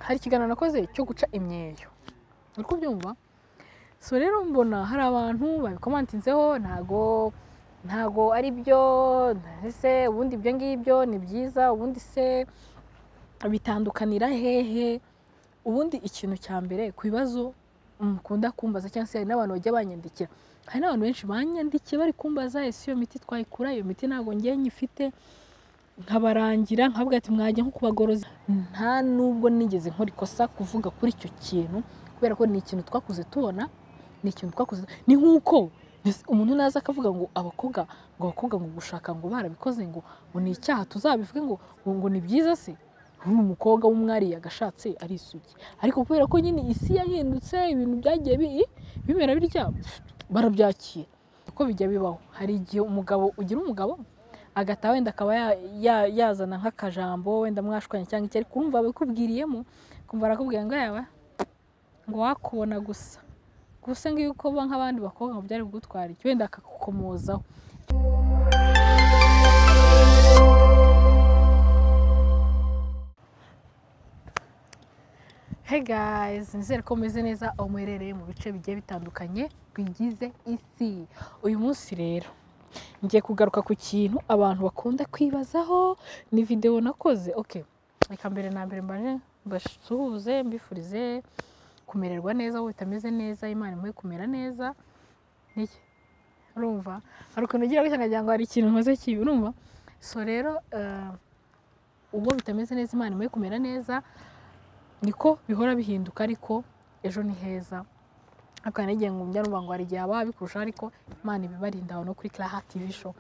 Hari ikiganiro nakoze cyo guca imyeyo, uri kubyumva? So rero mbona hari abantu babikomantinzeho, ntago ari byo, ese ubundi ibyo ngibyo ni byiza, ubundi se bitandukanira hehe? Ubundi ikintu cya mbere ku bibazo mukunda kumbaza, cyangwa se hari n'abantu bajya banyandikira, hari n'abantu benshi banyandikiye bari kumbaza, ese iyo miti twayikura, iyo miti ntabwo ngiye nyifite, nkabarangira nkavuga ati mwajya nko kubagorozi. Nta nubwo nigeze nkora ikosa kuvuga kuri icyo kintu, kubera ko ni ikintu twakuze tubona, ni ikintu twakuze. Ni nk'uko umuntu naza akavuga ngo abakobwa ngo gushaka ngo barabikoze ngo ni icyaha, tuzabivuge ngo ni byiza se? Umukobwa w'umwari yagashatse ari isugi, ariko kubera ko nyine isi yahindutse, ibintu byagiye bimera bitya, barabyakira. Uko bijya bibaho, hari igihe umugabo ugira umugabo agata wenda akaba yazana nk'akajambo wenda mwashwanye cyangwa iki, ariko urumva abikubwiriyemo, kumva arakubwira ngo yawe ngo wakubona gusa gusa ngiye uko ba nk'abandi bakobwa ngo byari kugutwara iki, wenda akakukomozaho. Hey guys, nizere ko meze neza aho muherereye mu bice bigiye bitandukanye bigize isi. Uyu munsi rero ngiye kugaruka ku kintu abantu bakunda kwibazaho, ni video nakoze. Okay, reka mbere na mbere mbanje mbasuhuze, mbifurize kumererwa neza, wowe utameze neza Imana imuhe kumera neza. Niki urumva hari ukuntu ugira gutya nkagira ngo hari ikintu nkoze kibi, urumva? So rero ubwo bitameze neza Imana imuhe kumera neza, niko bihora bihinduka, ariko ejo ni heza. Akana igihe ngo njya numva ngo hari igihe aba bikurusha, ariko Imana ibibarinda aho no kuri Claha TV show.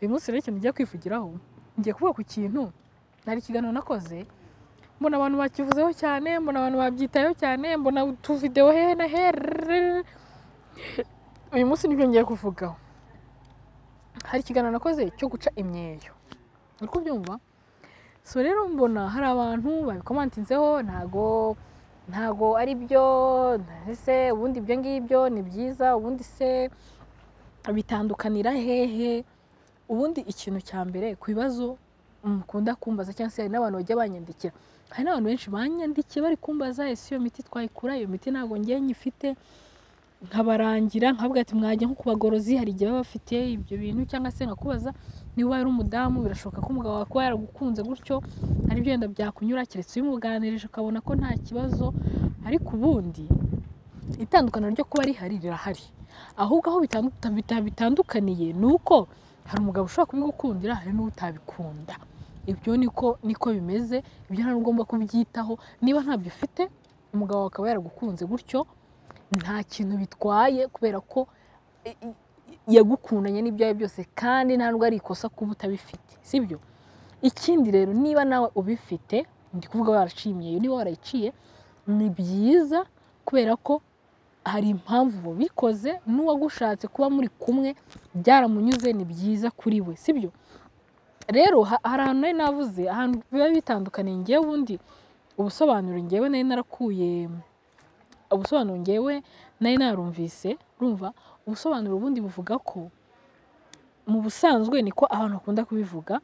Uyu munsi rero ikintu ngiye kwivugiraho, ngiye kuvuga ku kintu nari ikiganiro nakoze, mbona abantu bakivuzeho cyane, mbona abantu babyitayeho cyane, mbona utuvideo hehe na hehe. Uyu munsi nibyo ngiye kuvugaho. Hari ikiganiro nakoze cyo guca imyeyo, uri kubyumva? So rero mbona hari abantu babikomantinzeho, ntago ari byo, ese ubundi ibyo ngibyo ni byiza, ubundi se bitandukanira hehe? Ubundi ikintu cya mbere ku bibazo mukunda kumbaza, cyangwa se hari n'abantu bajya banyandikira, hari n'abantu benshi banyandikiye bari kumbaza, ese iyo miti twayikura, iyo miti ntabwo ngiye nyifite, nkabarangira nkavuga ati mwajya nko kubagorozi, hari igihe baba bafite ibyo bintu, cyangwa se nkakubaza niba ari umudamu, birashoboka ko umugabo wawe kuba yaragukunze gutyo, hari ibyo wenda byakunyura, keretse ubimuganirije ukabona ko nta kibazo. Ariko ubundi itandukaniro ryo kuba rihari rirahari, ahubwo aho bitandukaniye ni uko hari umugabo ushobora kubigukundira, hari n'utabikunda. Ibyo niko bimeze, ibyo ntabwo ugomba kubyitaho. Niba ntabyo ufite, umugabo wawe akaba yaragukunze gutyo, nta kintu bitwaye, kubera ko yagukundanye n'ibyawe byose, kandi nta nubwo ari ikosa kuba utabifite, sibyo? Ikindi rero, niba nawe ubifite, ndi kuvuga waracimiye, niba warayiciye, ni byiza, kubera ko hari impamvu wabikoze, n'uwagushatse kuba muri kumwe byaramunyuze, ni byiza kuri we, sibyo? Rero hari ahantu nari navuze, ahantu biba bitandukaniye. Ngewe ubundi ubusobanuro ngewe nari narakuye, ubusobanuro ngewe nari narumvise, urumva ubusobanuro ubundi buvuga ko mu busanzwe niko abantu bakunda kubivuga,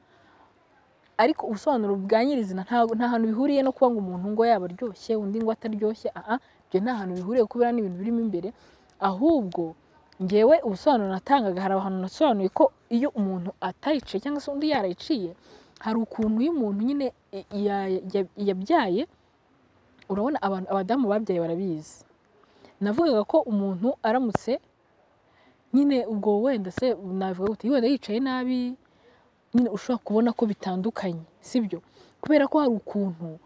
ariko ubusobanuro bwa nyirizina nta hantu bihuriye no kuba ngo umuntu ngo yaba aryoshye undi ngo ataryoshye, ibyo nta hantu bihuriye kubera n'ibintu birimo imbere. Ahubwo ngewe ubusobanuro natangaga, hari ahantu nasobanuye ko iyo umuntu atayiciye cyangwa se undi yarayiciye, hari ukuntu iyo umuntu nyine yabyaye, urabona abantu abadamu babyaye barabizi. Navugaga ko umuntu aramutse nyine ubwo wenda se navuga gute, wenda yicaye nabi nyine ushobora kubona ko bitandukanye, sibyo? Kubera ko hari ukuntu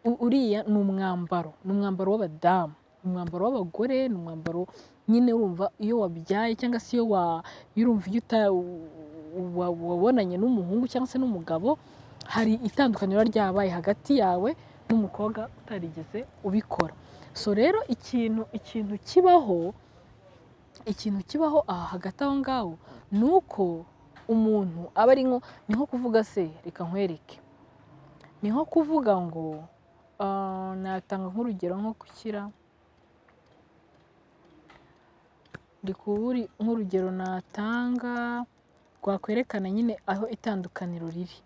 uriya ni umwambaro, ni umwambaro w'abadamu, ni umwambaro w'abagore, ni umwambaro nyine urumva iyo wabyaye cyangwa se iyo urumva iyo wabonanye n'umuhungu cyangwa se n'umugabo, hari itandukaniro ryabaye hagati yawe n'umukobwa utarigeze ubikora. So rero ikintu kibaho aha hagati aho ngaho ni uko umuntu aba ari nko, ni nko kuvuga se reka nkwereke, ni nko kuvuga ngo natanga nk'urugero nko gushyira, ndi kuburi nk'urugero natanga rwakwerekana nyine aho itandukaniro riri,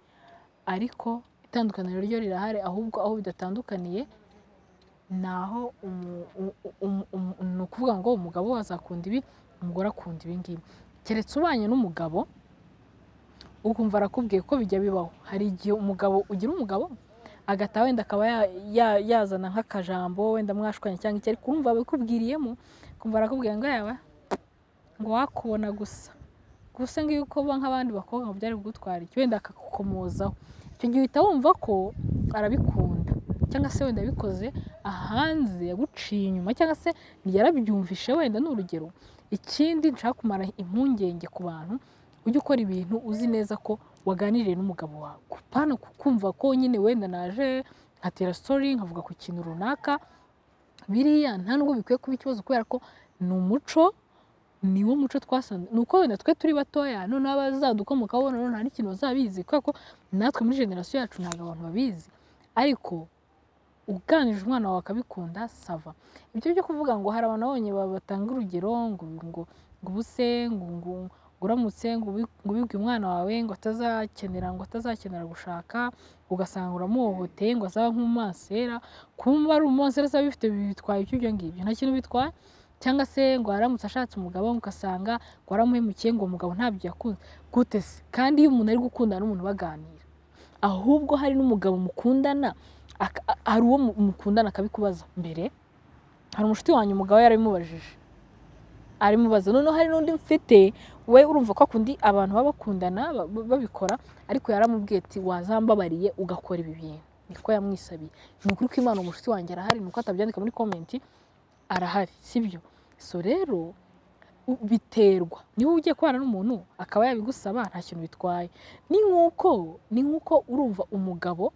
ariko itandukaniro ryo rirahari, ahubwo aho bidatandukaniye Naho ni ukuvuga ngo umugabo azakunda ibi, umugore akunda ibi ngibi. Keretse ubanye n'umugabo ukumva arakubwiye ko bijya bibaho. Hari igihe umugabo ugira umugabo agataha wenda akaba yazana nk'akajambo wenda mwashwanye cyangwa iki, ariko urumva abikubwiriyemo ukumva arakubwiye ngo yawe ngo wakubona gusa gusa ngiyo uko uba nk'abandi bakobwa ngo byari kugutwara iki, wenda akagukomozaho. Icyo gihe uhita wumva ko arabikunda, cyangwa se wenda yabikoze ahanze yaguciye inyuma, cyangwa se yarabyumvishe wenda ni urugero. Ikindi nshaka kumara impungenge ku bantu, ujye ukora ibintu uzi neza ko waganiriye n'umugabo wawe, apana kumva ko nyine wenda naje nkatera story nkavuga ku kintu runaka, biriya nta nubwo bikwiye kuba ikibazo kubera ko ni umuco, ni wo muco twasanze. Ni uko wenda twe turi batoya, noneho abazadukomokaho noneho nta n'ikintu bazabizi, kubera ko natwe muri generasiyo yacu ntabwo abantu babizi. Ariko uganirije umwana wawe akabikunda sava. Ibyo byo kuvuga ngo hari abantu babonye batanga urugero ngo ngo ubuse ngo ngo uramutse ngo ubibwe umwana wawe ngo atazakenera gushaka, ugasanga uramuhohoteye ngo azaba nk'umumansera. Kuba ari umumansera azaba bifite bitwaye ibyo ngibyo, nta kintu bitwaye. Cyangwa se ngo aramutse ashatse umugabo ugasanga ngo aramuhemukiye ngo umugabo ntabyo yakunze. Gute se? Kandi iyo umuntu ari gukundana n'umuntu baganira, ahubwo hari n'umugabo mukundana, hari uwo mukundana akabikubaza mbere. Hari umushuti wanyu umugabo yarabimubajije, arimubaza. Noneho hari n'undi mfite we urumva ko akundi abantu baba bakundana babikora, ariko yaramubwiye ati wazambabariye ugakora ibi bintu, niko yamwisabiye. Ni ukuri ko Imana umushuti wanjye arahari, nuko atabyandika muri comment, arahari, sibyo? So rero biterwa, niba ugiye kubana n'umuntu akaba yabigusaba nta kintu bitwaye. Ni nkuko urumva umugabo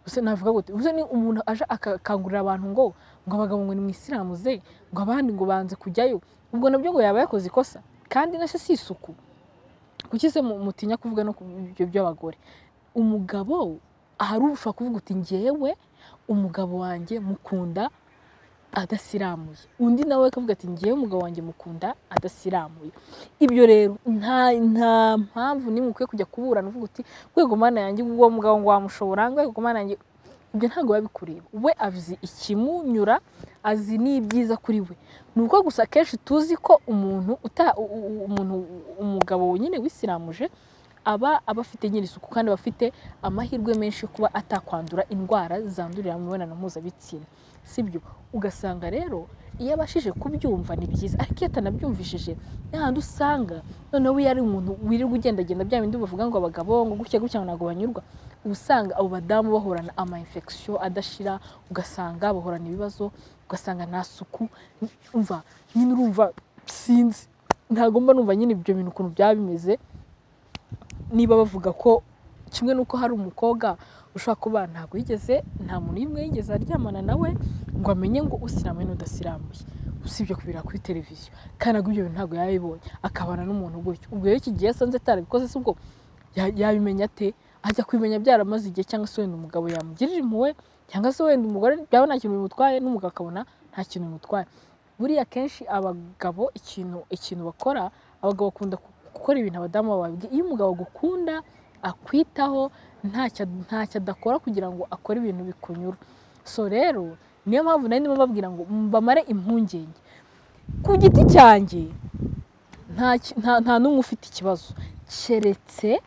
gusa navuga gute, ubuze ni umuntu aje akangurira abantu ngo abagabo ngo ni mwisilamuze, ngo abandi ngo banze kujyayo, ubwo nabyo ngo yaba yakoze ikosa. Kandi nase si isuku. Kuki se mutinya kuvuga no ibyo by'abagore? Umugabo ahari ushobora kuvuga uti njyewe umugabo wanjye mukunda adasiramuye, undi nawe akavuga ati njyewe umugabo wanjye mukunda adasiramuye. Ibyo rero nta mpamvu nimwe ukwiye kujya kuburana uvuga uti rwego Mana yanjye uwo mugabo ngo wamushobora, rwego Mana yanjye. Ibyo ntabwo biba bikureba. We azi ikimunyura, azi n'ibyiza kuri we. Ni uko gusa kenshi tuzi ko umuntu umugabo nyine wisiramuje aba afite nyine isuku, kandi aba afite amahirwe menshi yo kuba atakwandura indwara zandurira mu mibonano mpuzabitsina, sibyo? Ugasanga rero iyo abashije kubyumva ni byiza, ariko iyo atanabyumvishije n'ahandi usanga noneho iyo ari umuntu wirirwa ugendagenda bya bindi bavuga ngo abagabo ngo gutya gutya ntabwo banyurwa, usanga abo badamu bahorana ama infection adashira, ugasanga bahorana ibibazo, ugasanga nta suku. Umva nyine urumva sinzi, ntabwo mba numva nyine ibyo bintu ukuntu byaba bimeze. Niba bavuga ko kimwe nuko hari umukobwa ushobora kuba ntabwo yigeze, nta muntu n'umwe yigeze aryamana nawe ngo amenye ngo usiramuye n'udasiramuye, usibye kubira kuri televiziyo, kandi ntabwo ibyo bintu ntabwo yabibonye, akabana n'umuntu gutyo. Ubwo rero iki gihe asanze atarabikoze se ubwo yabimenya ate? Ajya kubimenya byaramaze igihe, cyangwa se wenda umugabo yamugirira impuhwe, cyangwa se wenda umugore byaba nta kintu bimutwaye, n'umugabo akabona nta kintu bimutwaye. Buriya kenshi abagabo ikintu bakora, abagabo bakunda gukora ibintu abadamu bababwiye. Iyo umugabo agukunda akwitaho, ntacyo adakora kugira ngo akore ibintu bikunyura. So rero niyo mpamvu nari ndimo mbabwira ngo bamare impungenge. Ku giti cyanjye nta n'umwe ufite ikibazo, keretse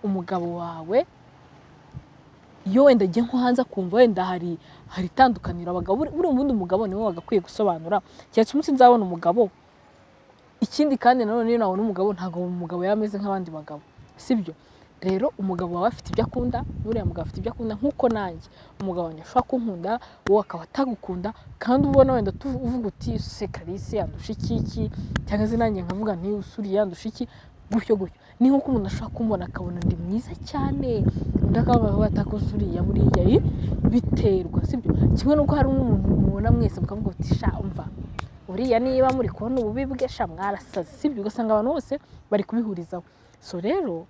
umugabo wawe iyo wenda agiye nko hanze akumva wenda hari itandukaniro. Abagabo buri ubundi umugabo niwe wagakwiye gusobanura, keretse umunsi nzabona umugabo. Ikindi kandi nanone niyo nabona umugabo, ntabwo umugabo yaba ameze nk'abandi bagabo, sibyo? Rero umugabo wawe afite ibyo akunda, n'uriya mugabo afite ibyo akunda, nk'uko nanjye umugabo wanjye ashobora kunkunda, wowe akaba atagukunda, kandi ubona wenda uvuga uti se Kalisi yandusha iki, cyangwa se nanjye nkavuga nti usuriye yandusha iki, gutyo gutyo. Ni nk'uko umuntu ashobora kumbona akabona ndi mwiza cyane, undi akavuga ati uriya buriya, biterwa, sibyo? Kimwe n'uko hari umuntu mubona mwese mukavuga uti sha umva uriya niba muri kubona ububi bwe sha mwarasaze, sibyo? Ugasanga abantu bose bari kubihurizaho. So rero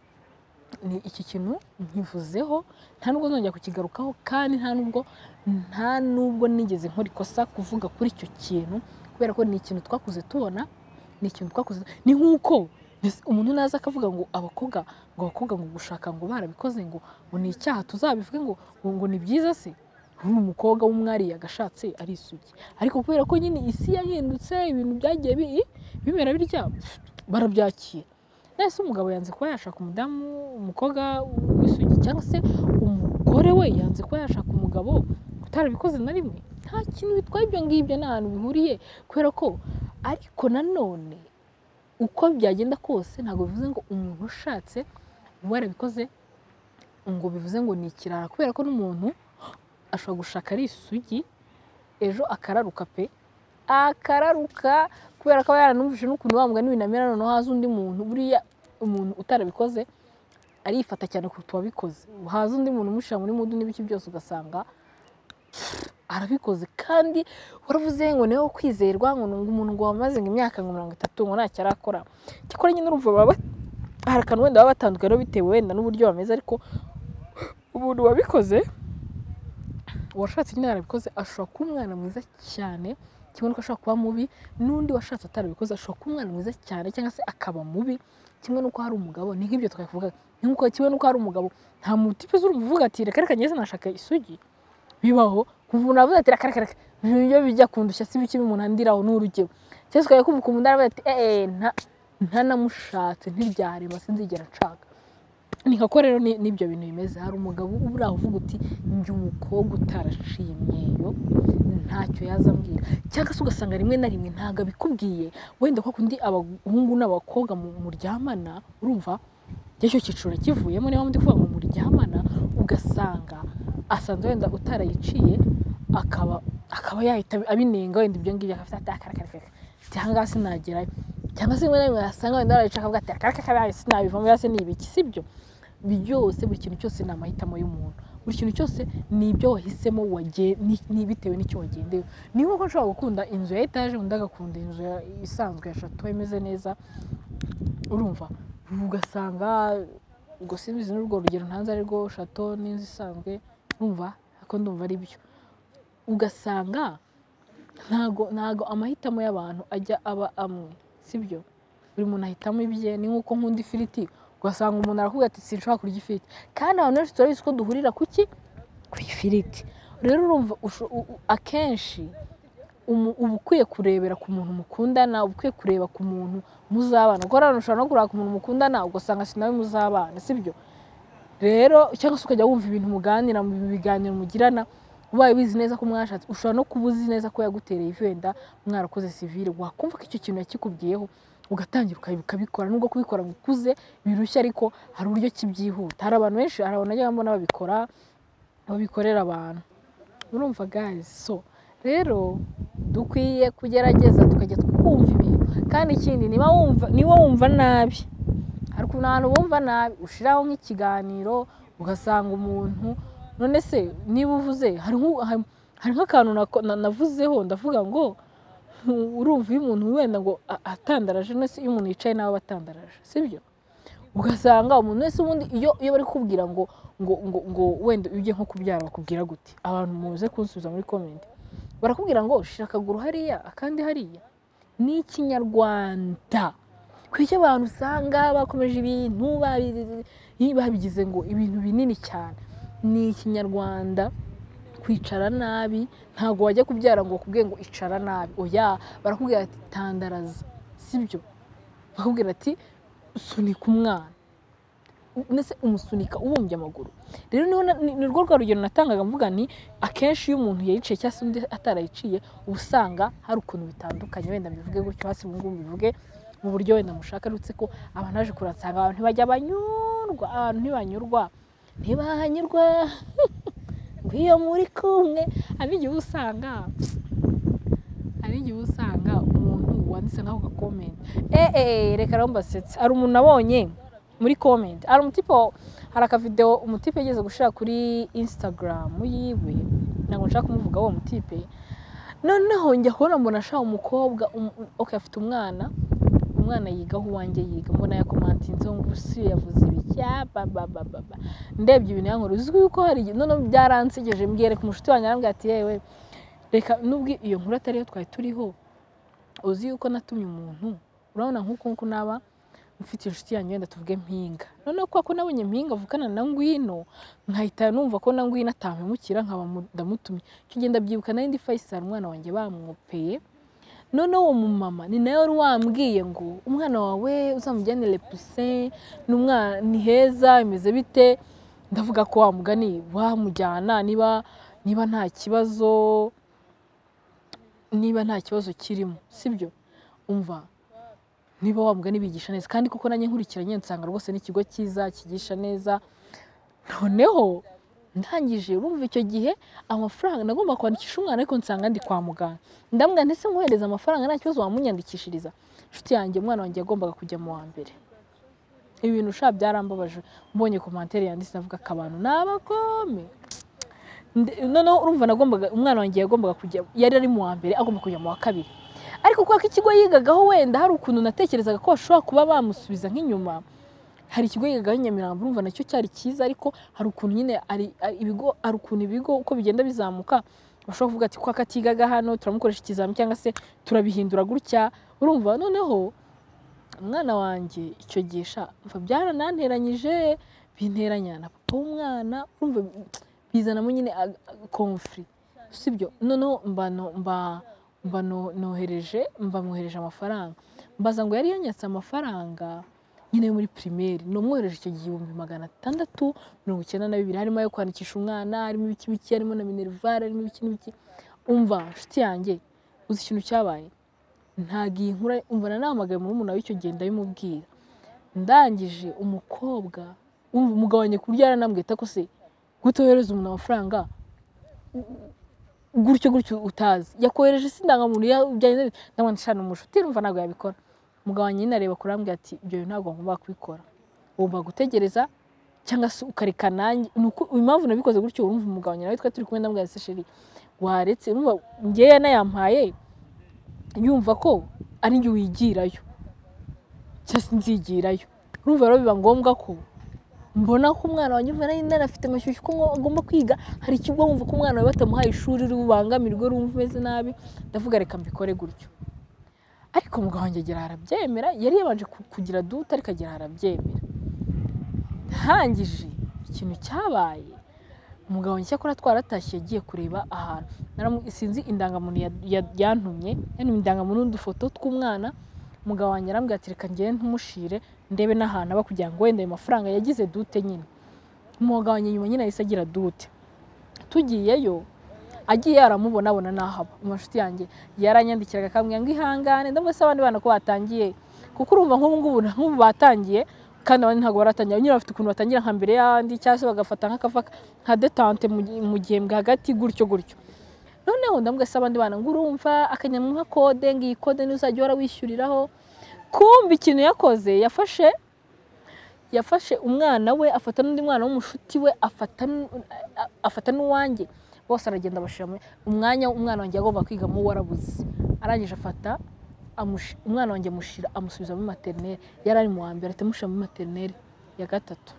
ni iki kintu nkivuzeho, nta nubwo nzongera kukigarukaho, kandi nta nubwo nigeze nkora ikosa kuvuga kuri icyo kintu, kubera ko ni ikintu twakuze tubona, ni ikintu twakuze. Ni nkuko umuntu naza akavuga ngo abakobwa ngo gushaka ngo barabikoze ngo ni icyaha, tuzabivuge ngo ni byiza se? Umukobwa w'umwari yagashatse ari isugi, ariko kubera ko nyine isi yahindutse, ibintu byagiye bimera bitya, barabyakira. Nese umugabo yanze kuba yashaka umudamu, umukobwa w'isugi, cyangwa se umugore we yanze kuba yashaka umugabo utarabikoze na rimwe, nta kintu bitwaye ibyo ngibyo, nta hantu bihuriye. Kubera ko ariko nanone uko byagenda kose ntabwo bivuze ngo umuntu ushatse warabikoze ngo bivuze ngo ni ikirara, kubera ko n'umuntu ashobora gushaka ari isugi ejo akararuka pe, akararuka kubera ko yaranumvise n'ukuntu wa mugani binamera. Noneho haza undi muntu, buriya umuntu utarabikoze arifata cyane kuruta uwabikoze, haza undi muntu umushyira muri mudu n'ibiki byose ugasanga arabikoze, kandi waravuze ngo niwe kwizerwa, ngo umuntu ngo wamaze ngo imyaka 30 ngo ntacyo arakora. Cyakora nyine urumva baba hari akantu wenda baba batandukanye bitewe wenda n'uburyo bameze, ariko umuntu wabikoze washatse nyine yarabikoze ashobora kuba umwana mwiza cyane, kimwe n'uko ashobora kuba mubi, n'undi washatse atarabikoze ashobora kuba umwana mwiza cyane cyangwa se akaba mubi, kimwe n'uko hari umugabo, ni nk'ibyo twavuga, kimwe n'uko hari umugabo nta mutipe uvuga ati reka reka ngeze nashaka isugi, bibaho kuva umuntu avuga ati reka reka reka ibyo bijya kundushya si biki umuntu andiraho n'urugero, cyangwa se ukajya kumva umuntu aravuga ati ntanamushatse ntibyarema sinzigera nshaka. Ni nka ko rero n'ibyo bintu bimeze. Hari umugabo ubura uvuga uti njye umukobwa utaraciye imyeyo ntacyo yazambwira, cyangwa se ugasanga rimwe na rimwe ntabwo abikubwiye, wenda ko kundi abahungu n'abakobwa muryamana, urumva icyo cyiciro kivuyemo, niba ndi kuvuga ngo muryamana, ugasanga asanzwe wenda utarayiciye akaba yahita abinenga wenda ibyo ngibyo, akafata ati akaraka cyangwa sinagerayo, cyangwa se rimwe na rimwe yasanga wenda arayica akavuga ati akaraka sinabivamo, yase ni ibiki, sibyo byose. Buri kintu cyose ni amahitamo y'umuntu, buri kintu cyose ni ibyo wahisemo ni bitewe n'icyo wagendewe. Ni nkuko nshobora gukunda inzu ya etaje, undi agakunda inzu isanzwe ya chateau imeze neza, urumva ugasanga ubwo simbizi n'urwo rugero ntanze ari rwo chateau n'inzu isanzwe, urumva ariko ndumva ari byo. Ugasanga ntago amahitamo y'abantu ajya aba amwe, sibyo? Buri muntu ahitamo ibye. Ni nkuko nkunda ifiriti, ugasanga umuntu arakubwira ati sinshobora kurya ifiriti, kandi abantu benshi turabizi ko duhurira kuki ku ifiriti. Rero urumva akenshi uba ukwiye kurebera ku muntu mukundana, uba ukwiye kureba ku muntu muzabana, kuko rero ushobora no kureba ku muntu mukundana ugasanga si nawe muzabana, sibyo? Rero cyangwa se ukajya wumva ibintu muganira mu biganiro mugirana, ubaye ubizi neza ko mwashatse, ushobora no kuba uzi neza ko yagutereye ivi wenda mwarakoze civile, wakumva ko icyo kintu yakikubwiyeho ugatangira ukabikora, nubwo kubikora ngo ukuze birushya, ariko hari uburyo kibyihuta. Hari abantu benshi, hari abantu najya mbona babikora, babikorera abantu, urumva guys. So rero dukwiye kugerageza tukajya twumva ibintu, kandi ikindi niba wumva nabi, hari ukuntu abantu bumva nabi, ushiraho nk'ikiganiro ugasanga umuntu, none se niba uvuze hari nk'akantu navuzeho ndavuga ngo urumva iyo umuntu wenda ngo atandaraje, none se iyo umuntu yicaye nawe atandaraje, sibyo? Ugasanga umuntu wese ubundi iyo bari kubwira ngo ngo ngo ngo wenda ujye nko kubyara bakubwira gute? Abantu muze kunsubiza muri comment, barakubwira ngo shira akaguru hariya akandi hariya. Ni ikinyarwanda kuko abantu usanga bakomeje ibintu babigize ngo ibintu binini cyane. Ni ikinyarwanda kwicara nabi, ntago wajya kubyara ngo bakubwiye ngo icara nabi, oya, barakubwira ati tandaraza, sibyo? Bakubwira ati sunika umwana, nese umusunika ubumbye amaguru. Rero ni rwo rwa rugero natangaga mvuga nti akenshi iyo umuntu yayiciye cyangwa se undi atarayiciye, uba usanga hari ukuntu bitandukanye, wenda mbivuge gutyo hasi ubu ngubu mbivuge mu buryo wenda mushaka, uretse ko abantu baje kuransanga abantu ntibajya banyurwa, abantu ntibanyurwa, ntibanyurwa ngo iyo muri kumwe. Hari igihe usanga umuntu wanditse nk'ako gakomenti, reka rero mbasetse. Hari umuntu nabonye muri comment, hari umutipe, hari akavideo umutipe yageze gushira kuri Instagram yiwe, ntabwo nshaka kumuvuga uwo mutipe. Noneho njya kubona mbona ashaka umukobwa, okay, afite umwana, umwana yigaho uwanjye yiga, mbona yakomantinze ngo usi yavuze ibiki ba ndebye ibintu yankora, uzwi yuko hari none byaransegeje, mbwereka umushuti wanjye arambwira ati yewe reka nubwo iyo nkuru atari yo twari turiho, uzi yuko natumye umuntu, urabona nkuko naba Mfite inshuti yanjye, wenda tuvuge Mpinga, noneho kubera ko nabonye Mpinga avukana na Ngwino, nkahita numva ko na Ngwino atampemukira, nkaba ndamutumye. Icyo gihe ndabyibuka nari ndi Faisal, umwana wanjye bamwopeye. Noneho uwo mumama ni nawe wari wambwiye ngo umwana wawe uzamujyane Les Poussins, ni umwana, ni heza, imeze bite. Ndavuga ko wa mugani wamujyana niba nta kibazo, niba nta kibazo kirimo, sibyo? Umva, niba wa mugani bigisha neza, kandi kuko nanjye nkurikiranye nsanga rwose n'ikigo cyiza kigisha neza. Noneho ndangije, urumva icyo gihe amafaranga nagomba kwandikisha umwana, ariko nsanga ndi kwa muganga. Ndamubwira ndetse nkohereza amafaranga, nta kibazo wamunyandikishiriza. Inshuti yanjye, umwana wanjye yagombaga kujya mu wa mbere. Ibi bintu sha byarambabaje, mbonye commentaire yanditse avuga ko abantu ni abagome. Noneho urumva nagombaga, umwana wanjye yagombaga kujya, yari ari mu wa mbere, agomba kujya mu wa kabiri, ariko kubera ko ikigo yigagaho wenda hari ukuntu natekerezaga ko bashobora kuba bamusubiza nk'inyuma. Hari ikigo yigagaho i Nyamirambo, urumva nacyo cyari cyiza, ariko hari ukuntu nyine ari ibigo, hari ukuntu ibigo uko bigenda bizamuka bashobora kuvuga ati kwa katigaga hano turamukoresha ikizami, cyangwa se turabihindura gutya. Urumva noneho umwana wanjye icyo gihe sha mva byarananteranyije, binteranya na papa w'umwana, urumva bizanamo nyine conflit, sibyo? Noneho mba nohereje, mba mwohereje amafaranga, mbaza ngo yari yanyatse amafaranga nyine yo muri primaire. Nomwohereje icyo gihe 692,000, harimo ayo kwandikisha umwana, harimo ibiki biki, harimo na minerval, harimo ibiki n'ibiki. Umva inshuti yanjye, uzi ikintu cyabaye? Ntabwo iyi nkuru, umva, nanahamagaye murumuna w'icyo gihe ndabimubwira. Ndangije umukobwa, umva, umugabo wanjye ku buryo yaranambwiye ko se gutohereza umuntu amafaranga gutyo gutyo utazi yakohereje se indangamuntu byagenze bite? Ndamubwira nti shana umushuti, urumva ntabwo yabikora. Umugabo wanjye nyine areba kure arambwira ati ibyo bintu ntabwo ngomba kubikora, ugomba gutegereza cyangwa se ukareka nanjye. Nuko impamvu nabikoze gutyo, urumva umugabo wanjye nawe twari turi kumwe, ndamubwira ati chéri waretse, urumva njyewe yanayampaye yumva ko ari njye wigirayo cyangwa se nzigirayo. Urumva rero biba ngombwa ko mbona ko umwana wanjye, umva nari nanafite amashyushyu ko agomba kwiga. Hari ikigo wumva ko umwana wawe batamuhaye ishuri uri bubangamirwe, urumva umeze nabi. Ndavuga reka mbikore gutyo, ariko umugabo wanjye agera arabyemera. Yari yabanje kugira doute, ariko agera arabyemera. Ntangije ikintu cyabaye, umugabo wanjye cyakora twaratashye yagiye kureba ahantu, sinzi indangamuntu yantumye, yantumye indangamuntu n'udufoto tw'umwana. Umugabo wanjye arambwira ati reka ngende ntumushire ndebe n'ahantu aba, kugira ngo wenda ayo mafaranga yagize doute nyine. Umugabo wanjye nyuma nyine yahise agira doute. Tugiyeyo, agiye aramubona, abona n'aho aba. Inshuti yanjye, yaranyandikiraga akambwira ngo ihangane. Ndamubwira se abandi bana ko batangiye, kuko urumva nk'ubu ngubu nk'ubu batangiye kandi abandi ntabwo baratangira. Nyine bafite ukuntu batangira nka mbere y'abandi, cyangwa se bagafata nk'akava nka détente mu gihembwe hagati gutyo gutyo. Noneho ndamubwira se abandi bana, ngo urumva akanyamuha code, ngo iyi code niyo uzajya uhora wishyuriraho. Kumva ikintu yakoze, yafashe umwana we, afata n'undi mwana w'umushuti we, afata n'uwanjye, bose aragenda abashyira mu umwanya umwana wanjye yagomba kwigamo warabuze. Arangije afata umwana wanjye amushira, amusubiza muri maternelle, yari ari mu wa mbere, ahita amushyira muri maternelle ya gatatu.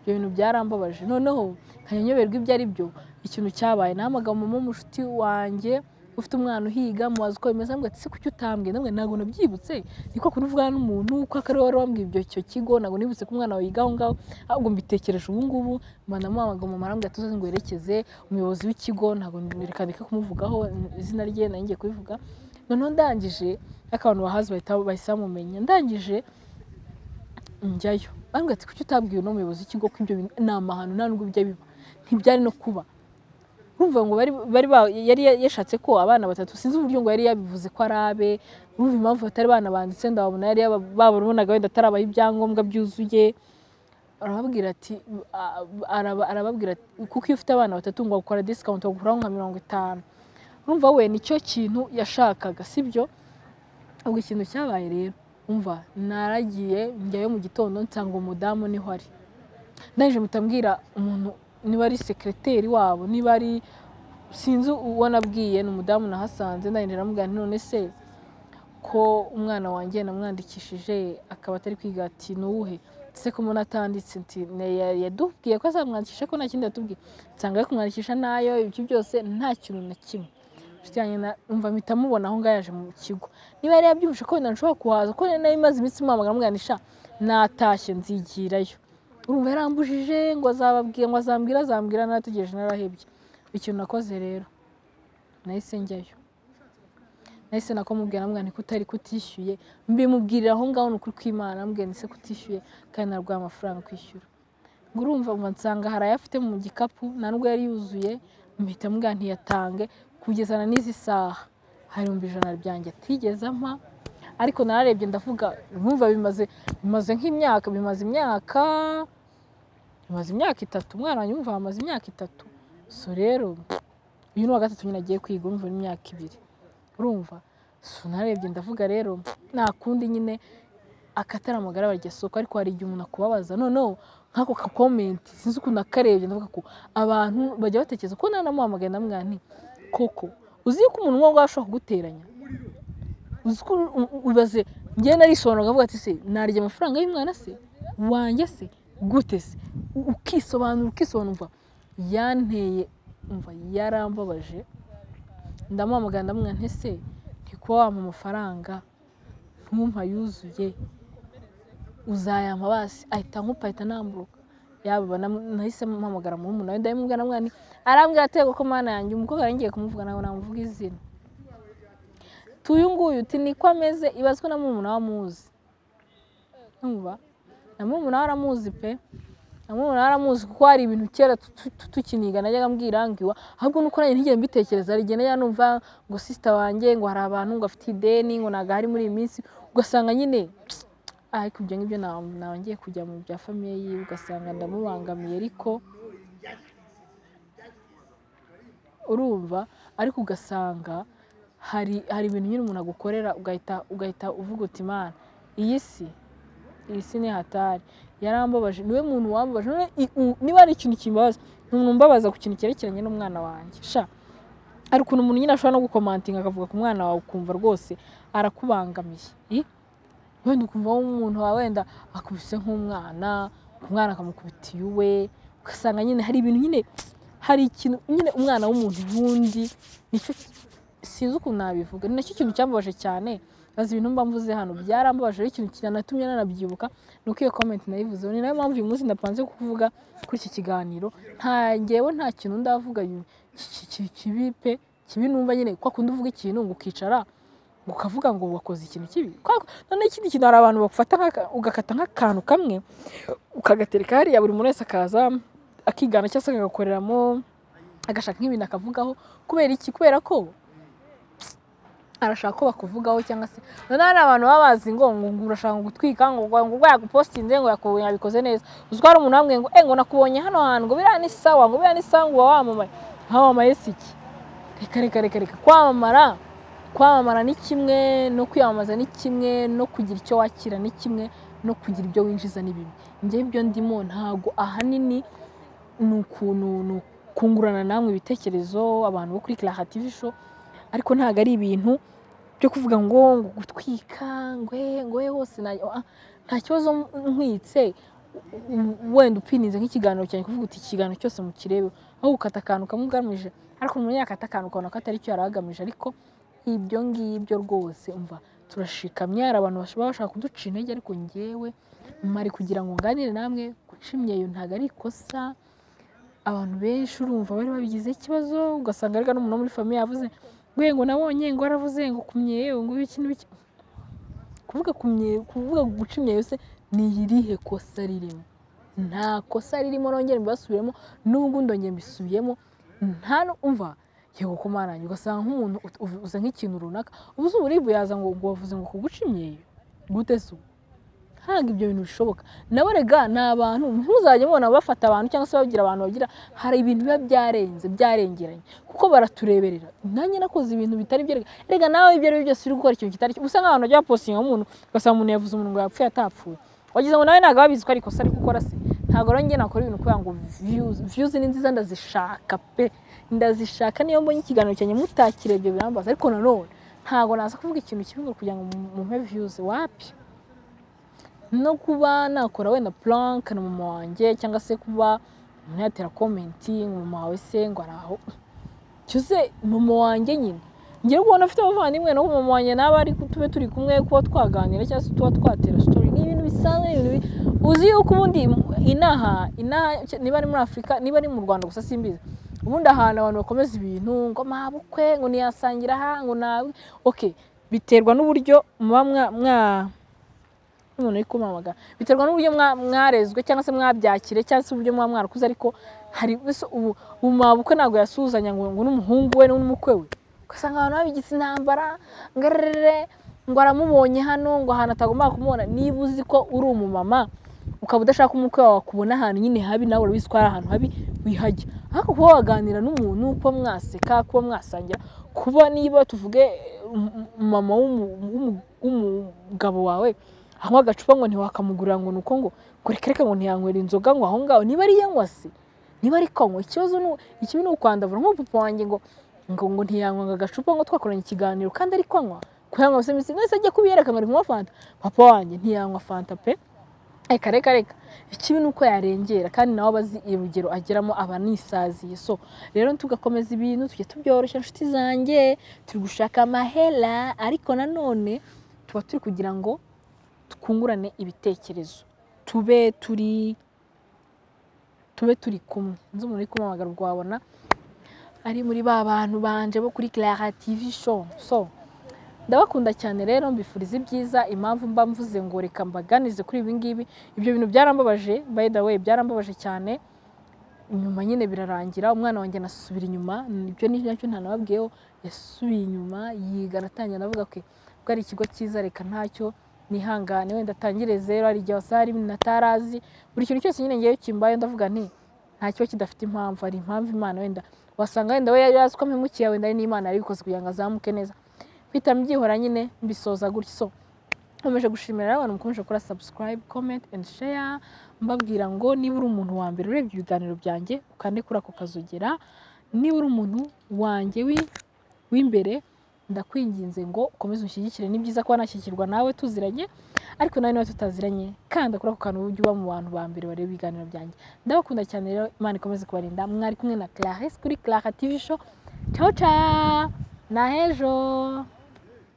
Ibyo bintu byarambabaje, noneho nkajya nyoberwa ibyo ari byo. Ikintu cyabaye, nahamagaye mama w'umushuti wanjye ufite umwana uhiga, mubaza uko bimeze. Ambwira ati se kuki utambwiye? Ndamubwira ntabwo nabyibutse, ni kwa kuntu uvugana n'umuntu ko ari wowe wari wambwiye ibyo icyo kigo, ntabwo nibutse ko umwana wawe yiga aho ngaho, ahubwo mbitekereje ubu ngubu. Mba ndamuhamagaye, mama arambwira ati uzaze ngo werekeze umuyobozi w'ikigo. Ntabwo, reka ndeke kumuvugaho izina rye, nari ngiye kubivuga. Noneho ndangije, ariko abantu bahazi bahita bahise bamumenya. Ndangije njyayo, arambwira ati kuki utabwiye uno muyobozi w'ikigo ko ibyo bintu ni amahano, nta nubwo bijya biba, ntibyari no kuba. Urumva ngo bari yari yashatse ko abana batatu, sinzi uburyo ngo yari yabivuze ko ari abe. Urumva impamvu batari banabanditse, ndababona yari bababonaga wenda atarabaha ibyangombwa byuzuye. Arababwira ati arababwira ati kuko iyo ufite abana batatu ngo bakora discount, bagukuraho nka 50. Urumva we nicyo kintu yashakaga, sibyo? Ubwo ikintu cyabaye rero, umva, naragiye njyayo mu gitondo, nsanga umudamu niho ari. Ndangije mpita mbwira umuntu, niba ari secrétaire wabo, niba ari, sinzi uwo nabwiye, ni umudamu nahasanze. Ndangije ndamubwira nti none se ko umwana wanjye namwandikishije akaba atari kwiga? Ati ni uwuhe se ko mbona atanditse? Nti yadubwiye ko azamwandikisha, ko nta kindi yatubwiye. Nsanga ari kumwandikisha nayo ibyo byose, nta kintu na kimwe. Inshuti yanjye umva mpita mubona aho ngaho yaje mu kigo, niba yari yabyumvise ko wenda nshobora kuhaza, ko nari maze iminsi muhamagara mubwira natashye nzigirayo. Urumva yarambujije ngo azababwira, ngo azambwira, azambwira, narategereje narahebye. Ikintu nakoze rero nahise njyayo, nahise nako mubwira namubwira nti kutari kutishyuye, mbimubwirira aho ngaho ni ukuri kw'Imana, namubwira nti se kutishyuye kandi narwaye amafaranga kwishyura. Ngo urumva nsanga hari ayo afite mu gikapu nta nubwo yari yuzuye, mpita mubwira ntiyatange kugeza na n'izi saha hari 100,000 byanjye atigeze ampa. Ariko nararebye ndavuga numva bimaze nk'imyaka, bimaze imyaka 3, umwana wanjye umva amaze imyaka 3. So rero uyu ni uwa gatatu nyine agiye kwiga, urumva ni imyaka 2. Urumva so narebye ndavuga rero nta kundi nyine akatari amagara barya soko, ariko hari igihe umuntu akubabaza. Noneho nk'ako ka comment sinzi ukuntu nakarebye ndavuga ko abantu bajya batekereza ko nanamuhamagaye ndamubwira nti koko uzi ko umuntu nk'uwo ngaho ashobora kuguteranya, uzi ko ubaze njye narisobanura nkavuga ati se narya amafaranga y'umwana se wanjye se gute se, ukisobanura ukisobanura. Yanteye umva yarambabaje, ndamuhamagara ndamubwira nti se ntikuba wampa amafaranga ntumpa yuzuye uzayampa basi, ahita nkupa ahita namburuka. Yaba nahise mpamagara murumuna we ndabimubwira namubwira nti, arambwira ati ko mana yanjye umukobwa ngiye kumuvuga nawe namuvuga izina tuyu nguyu uti niko ameze, ibazwe na murumuna we amuzi. Umva na murumuna we aramuzi pe, na murumuna we aramuzi kuko hari ibintu kera tukiniga najyaga mbwira ngiwa, ahubwo nuko nanjye ntigeze mbitekereza. Hari igihe najya numva ngo sister wanjye ngo hari abantu ngo afite ideni ngo ntago ahari muri iyi minsi, ugasanga nyine ariko ibyo ngibyo naba ngiye kujya mu bya famiye yiwe ugasanga ndamubangamiye. Ariko urumva ariko ugasanga hari ibintu nyine umuntu agukorera ugahita uvuga uti Imana iyi si ni hatari. Yarambabaje, niwe muntu wambabaje. Niba ari ikintu kimbabaza ni umuntu umbabaza ku kintu cyerekeranye n'umwana wanjye sha. Hari ukuntu umuntu nyine ashobora no gukomantinga akavuga ku mwana wawe ukumva rwose arakubangamiye, wenda ukumva umuntu wawe wenda akubise nk'umwana, umwana akamukubita iwe, ugasanga nyine hari ibintu nyine hari ikintu nyine umwana w'umuntu wundi nicyo sinzi ukuntu nabivuga, ni nacyo kintu cyambabaje cyane. Bazi ibintu mba mvuze hano byarambabaje, ariko ikintu cyanatumye nanabyibuka ni uko iyo comment nayivuzeho. Ni nayo mpamvu uyu munsi ndapanze kuvuga kuri iki kiganiro, nta ngewe nta kintu ndavuga kibi pe, kibi numva nyine kwa kundi uvuga ikintu ngo ukicara ukavuga ngo wakoze ikintu kibi. None ikindi kintu hari abantu bagufata ugakata nk'akantu kamwe ukagatereka hariya, buri muntu wese akaza akigana cyangwa se akagakoreramo agashaka nk'ibintu akavugaho. Kubera iki? Kubera ko arashaka ko bakuvugaho, cyangwa se none hari abantu baba bazi ngo urashaka gutwika ngo ngo yagupostinze ngo yabikoze neza. Uzi ko hari umuntu wambwiye ngo ngo nakubonye hano hantu ngo biriya ni sawa, ngo biriya ni sawa, ngo wamamaye. Wamamaye si iki? Reka reka reka reka, kwamamara ni kimwe, no kwiyamamaza ni kimwe, no kugira icyo wakira ni kimwe, no kugira ibyo winjiza ni bimwe. Njye ibyo ndimo ntago ahanini ni ukuntu kungurana namwe ibitekerezo abantu bo kuri Clara TV show, ariko ntago ari ibintu byo kuvuga ngo gutwika ngo hose nta kibazo nkwitse. Wenda upininze nk'ikiganiro cyanjye kuvuga uti ikiganiro cyose mukirebe, aho ukata akantu kamugamije, ariko umuntu yakata akantu ukabona ko atari cyo yari agamije. Ariko ibyo ngibyo rwose umva turashikamye, hari abantu bashobora kuduca intege, ariko ngewe mari kugira ngo nganire namwe. Guca imyeyo ntago ari ikosa, abantu benshi urumva bari babigize ikibazo, ugasanga ariko n'umuntu muri famiye yavuze ngo nabonye ngo aravuze ngo kumyeyo ngo ibiki n'ibiki. Kuvuga kumyeyo, kuvuga guca imyeyo se ni irihe kosa ririmo? Nta kosa ririmo, nongere mbasubiremo n'ubwo ndongeye mbisubiyemo. Nta umva yego ko Mana yanjye, ugasanga nk'umuntu uza nk'ikintu runaka ubuze uburibwe yaza ngo wavuze ngo kuguca imyeyo gute se? Ntabwo ibyo bintu bishoboka. Nabo rega ni abantu, ntuzajye mubona bafata abantu cyangwa se bagira abantu bagira, hari ibintu biba byarenze byarengeranye kuko baratureberera. Nanjye nakoze ibintu bitari byo, rega nawe ibyo ari byo byose uri gukora ikintu kitari cyo. Usa nk'abantu bajya bapostinga umuntu ugasanga umuntu yavuze umuntu ngo yapfuye atapfuye, wagize ngo nawe ntabwo ababizi ko ari ikosa ari gukora se. Ntabwo rero njye nakora ibintu kubera ngo views ni nziza ndazishaka pe, ndazishaka. Niyo mbonye ikiganiro cyanjye mutakirebye birambaza, ariko nanone ntabwo naza kuvuga ikintu kibi ngo kugira ngo mumpe views, wapi. No kuba nakora wenda prank na mama wanjye, cyangwa se kuba umuntu yatera comment ngo mama wawe se ngo araho, cyose mama wanjye nyine Ngiye kubona afite abavandimwe no mama wanjye nawe ari tube turi kumwe, kuba twaganira cyangwa se tuba twatera story, ni ibintu bisanzwe, ni ibintu uzi yuko ubundi inaha niba ari muri Afurika, niba ari mu Rwanda gusa simbizi, ubundi ahantu abantu bakomeza ibintu ngo mabukwe ngo niyasangira aha ngo nawe okay, biterwa n'uburyo muba mwa umuntu uri kumamagara, biterwa n'uburyo mwarezwe cyangwa se mwabyakire cyangwa se uburyo muba mwarakuze. Ariko hari ubu mabukwe ntabwo yasuhuzanya ngo n'umuhungu we n'umukwe we, ugasanga abantu babigize intambara ngarere ngo aramubonye hano ngo ahantu atagomba kumubona. Niba uzi ko uri umumama ukaba udashaka umukwe wawe akubona ahantu nyine habi, nawe urabizi ko ari ahantu habi wihajya. Ariko kuba waganira n'umuntu, kuba mwaseka, kuba mwasangira, kuba niba tuvuge mama w'umugabo wawe anywa agacupa ngo ntiwakamugurira ngo nuko ngo reka reka ngo ntiyanywera inzoga ngo aho ngaho, niba ari yanywa se, niba ari kanywa, ikibazo ikibi ni ukwandavura. Nk'ubu papa wanjye ngo ngo ntiyanywa agacupa ngo twakoranye ikiganiro kandi ari kwanywa, kuyanywa se nese ajya kubiyereka ngo ari kunywa fanta. Papa wanjye ntiyanywa fanta pe, reka reka reka. Ikibi ni uko yarengera kandi nawe abazi urugero ageramo aba nisaziye. So rero tugakomeza ibintu tujye tubyoroshya inshuti zanjye, turi gushaka amahera ariko nanone tuba turi kugira ngo twungurane ibitekerezo, tube turi kumwe. Nzi umuntu uri kumamagara ubwo wabona ari muri ba bantu banje bo kuri Clara TV show. So ndabakunda cyane rero, mbifuriza ibyiza. Impamvu mba mvuze ngo reka mbaganize kuri ibi ngibi, ibyo bintu byarambabaje, by the way byarambabaje cyane. Nyuma nyine birarangira, umwana wanjye nasubira inyuma, ibyo ni nacyo ntanababwiyeho, yasubiye inyuma yiga, aratangira ndavuga ko ari ikigo cyiza, reka ntacyo nihangane wenda atangire zero, hari igihe wasanga hari ibintu atarazi. Buri kintu cyose nyine ngewe kimbaye ndavuga nti nta kiba kidafite impamvu, hari impamvu Imana wenda wasanga wenda we yari azi ko mpemukiye, wenda ari n'Imana yarabikoze kugira ngo azamuke neza. Mpita mbyihora nyine mbisoza gutyo. So nkomeje gushimira abantu mukomeje gukora subscribe, comment and share, mbabwira ngo niba uri umuntu wa mbere urebye ibiganiro byanjye ukande kuri ako kazogera, niba uri umuntu wanjye w'imbere ndakwinginze ngo ukomeze unshyigikire. Ni byiza kuba nashyigikirwa nawe tuziranye, ariko nawe niba tutaziranye kanda kuri ako kantu ujye uba mu bantu ba mbere bareba ibiganiro byanjye. Ndabakunda cyane rero, Imana ikomeze kubarinda. Mwari kumwe na Clarisse kuri Clara TV show. Ciao ciao, na hejo.